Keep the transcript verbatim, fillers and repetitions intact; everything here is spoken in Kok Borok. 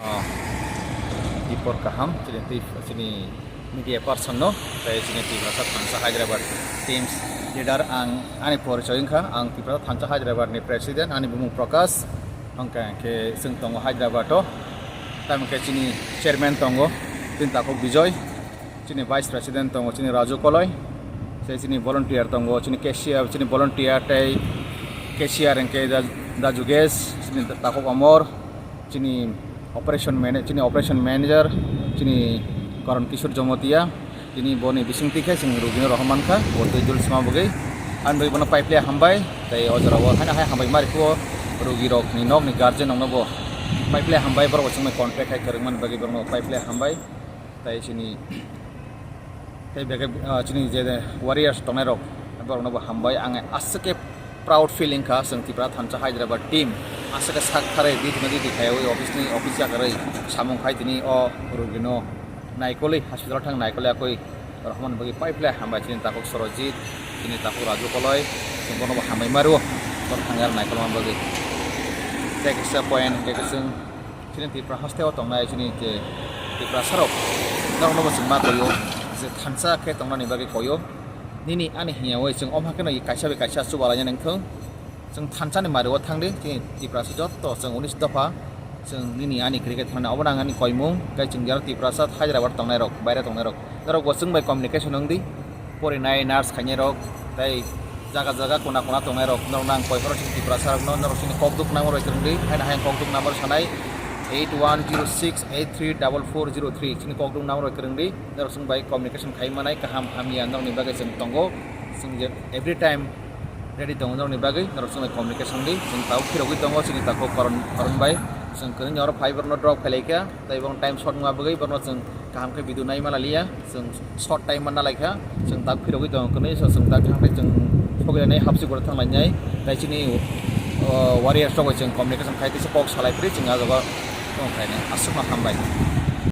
Oh, Dipor kaham, chini twi, chini media person no, tei chini Tiprasa Thansa Hyderabad teams leader ang ani porichoi wngkha, ang Tiprasa Thansa Hyderabad ni president, ani bumung Prakash, hwnkha khe chwng tongo Hyderabad o, tamo khe chini chairman tongo, chini takhuk Bijoy, chini vice president tongo, chini Raju Koloi, tei chini volunteer tongo, chini cashier, chini volunteer tei cashier hwnkhe da, da Jugesh, chini takhuk Amor, chini operation mana-, chini operation manager, chini Karan Kishore Jomotia, chini boni bisingtwi khe chwng rugino rohor mankha, bo twi dul sima bagwi. Ang bai bono pipe le hambai, tei o jora o haino hai hambai mari kho, rugi rok ni nok ni guardian rok no bo pipe le hambai, borok bo chwng bai contact khai kwrwng mani bagwi borok no pipe le hambai. Tai chini, tai beke, ah, chini je warriors tongnai rok, borok no bo hambai. Ang aswk khe proud feeling kha, chwng Tipra Thansa Hyderabad team aswk khe sak kharwi di thwna di di khai office ni office yakarwi samung khai tini o rugino naikolwi hospital thang naikolwi akoi rohormani bagwi pipe le hambai chini takhuk Sorojit, chini takhuk Raju Koloi, chwng bono bo hambai mario, bono thang yar naikolma bagwi. Tei kisa point hwnkhe chwng Chini Tipra haste o tongnai chini je Tiprasa rok, norok no bo chwng ma koio, je thansa khe tongnani bagwi koio. Nini ani hinya oi chwng omha kheno kaisa bai kaisa chuba laina nangthung. Chwng thansa ni mari o thangdi, chini Tiprasa jotto chwng unis dopha, chwng nini ani kwrwi khe thangna, obo nang ani koimung, tei chwng jara Tiprasa Hyderabad tongnai rok, baire tongnai rok. Norok bo chwng bai communication wngdi, porinai nurse khainai rok, tei jaga jaga kona kona tongnai rok, norok nang koi horo chini Tiprasa rok no, norok chini kokduk number bai kwrwngdi, haino hai kokduk number sanai eight one zero six eight three double four zero three, chini kokduk number bai kwrwngdi, norok chwng bai communication khai manai kaham hamya norokni bagwi chwng tongo, chwng je every time ready tongo norokni bagwi, norok chwng bai communication di, chwng tabuk phirogwi tongo chini takhuk Karan, Karan bai, chwng kwrwngni oro phai borokno drop khailai kha, tei bo time short wngma bagwi borokno chwng kaham khe video nai mala liya, chwng short time manna lai kha, chwng tak phirogwi tongo, kwnwi so chwng tak thang tei chwng sogwi nai hapsi gora thang lai nai, tei chini, o, warriors rok bai chwng communication khai tei se kok salai phri chwng ah jaga tong khai nai, aswk ma hambai.